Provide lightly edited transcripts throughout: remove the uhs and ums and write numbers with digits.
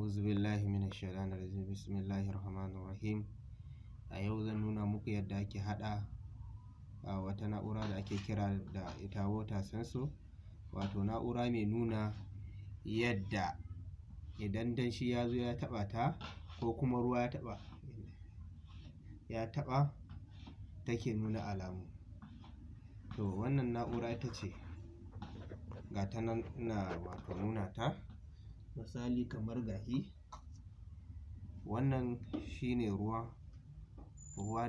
A'udhu billahi minash shaitanir rajim. Bismillahir rahmanir rahim. A yau zan nuna muku yadda ake haɗa wata na'ura da ake kira da ita water sensor, wato na'ura mai nuna yadda idan danshi ya zo ya taɓa ta ko kuma ruwa ya taɓa take nuna alamu. To, wannan na'ura ita ce ga ta nan ina wato nuna ta. Misali, kamar gashi wannan shine ruwa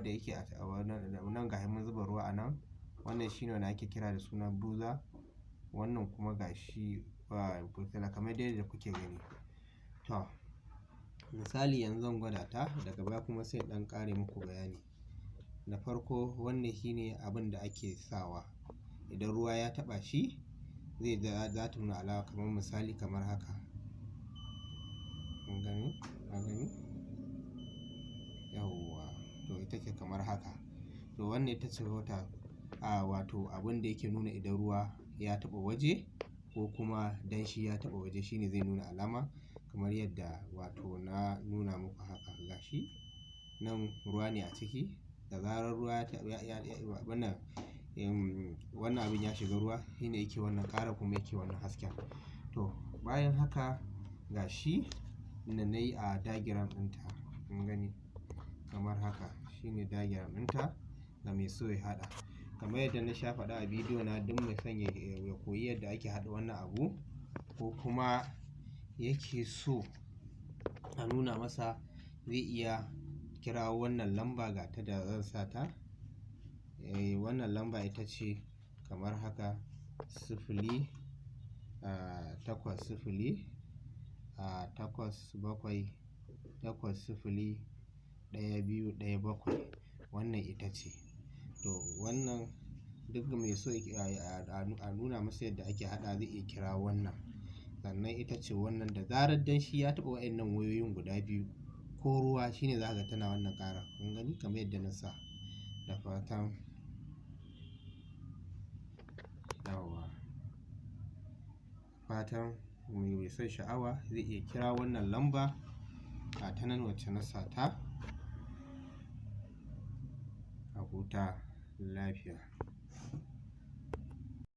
da yake a wannan nan. Gashi mun zuba ruwa a nan. Wannan shine wanda ake kira da suna buzzer. Wannan kuma gashi fitila, kamar dai yadda kuke gani. To, misali yanzu zan gwada ta, daga baya kuma sai in ɗan ƙare muku bayani. Da farko, wannan shine abin da ake sawa. Idan ruwa ya taɓa shi, za ta nuna alama, kamar misali kamar haka. Kun gani? Ka gani? Yauwa. To, ita ce kamar haka. To, wannan ita ce wata wato abin da yake nuna idan ruwa ya taɓa waje ko kuma danshi ya taɓa waje, shine zai nuna alama kamar yadda wato na nuna muku haka. Gashi nan ruwa ne a ciki. Da zarar ruwa ya taɓa ya wannan abin ya shiga ruwa, shine yake wannan ƙara kuma yake wannan hasken. To, bayan haka gashi inda nayi a diagram ɗinta, kun gani kamar haka shine diagram ɗinta ga mai so ya haɗa. Kamar yadda na sha faɗa a bidiyo na, duk mai son ya koyi yadda ake haɗa wannan abu ko kuma yake so a nuna masa, zai iya kirawo wannan lamba, ga ta da zan sa ta. Eh, wannan lamba ita ce kamar haka: 0 8 0 8 7 8 0 1 2 1 7. Wannan ita ce. To, wannan duk mai so a nuna masa yadda ake haɗa zai iya kira wannan. Sannan ita ce wannan, da zarar danshi ya taɓa waɗannan wayoyin guda biyu ko ruwa, shine za ka ga tana wannan ƙara. Kun gani kamar yadda na sa. Da fatan yauwa. Fatan mai son sha'awa zai iya kira wannan lamba, ga ta nan wacce na sa ta. A huta lafiya.